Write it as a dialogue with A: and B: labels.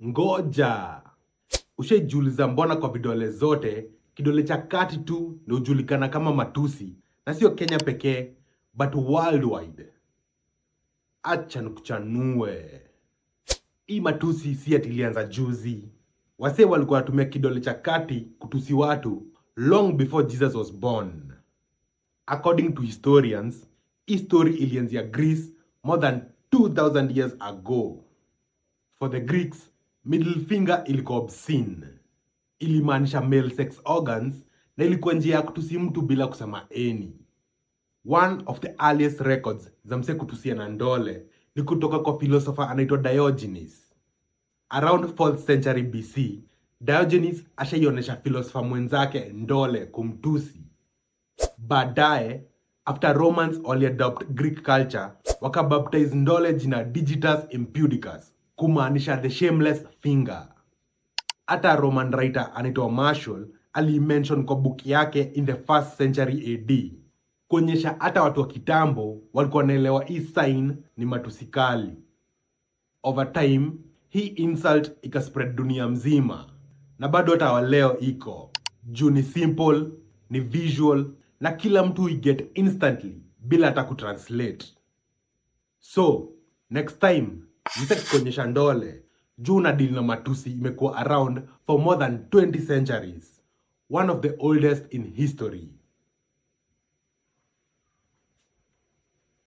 A: Ngoja. Ushaijiuliza mbona kwa vidole zote kidole cha kati tu ndio hujulikana kama matusi, na sio Kenya pekee but worldwide? Acha nikuchanue. Hii matusi si ati ilianza juzi. Wasee walikuwa wanatumia kidole cha kati kutusi watu long before Jesus was born. According to historians, hii story ilianzia Greece more than 2000 years ago. For the Greeks, middle finger ilikuwa obscene. Ilimaanisha male sex organs na ilikuwa njia ya kutusi mtu bila kusema any. One of the earliest records za mse kutusia na ndole ni kutoka kwa philosopher anaitwa Diogenes. Around 4th century BC, Diogenes ashaionyesha philosopher mwenzake ndole kumtusi. Baadaye, after Romans waliadopt Greek culture, wakabaptize ndole jina Digitus Impudicus, kumaanisha the shameless finger. Hata Roman writer anaitwa Martial alimention kwa book yake in the first century AD, kuonyesha hata watu wa kitambo walikuwa wanaelewa hii sign ni matusi kali. Over time, hii insult ikaspread dunia mzima na bado hata wa leo iko juu. Ni simple, ni visual na kila mtu get instantly bila hata kutranslate. So next time mse kuonyesha ndole juu na deal na matusi imekuwa around for more than 20 centuries, one of the oldest in history.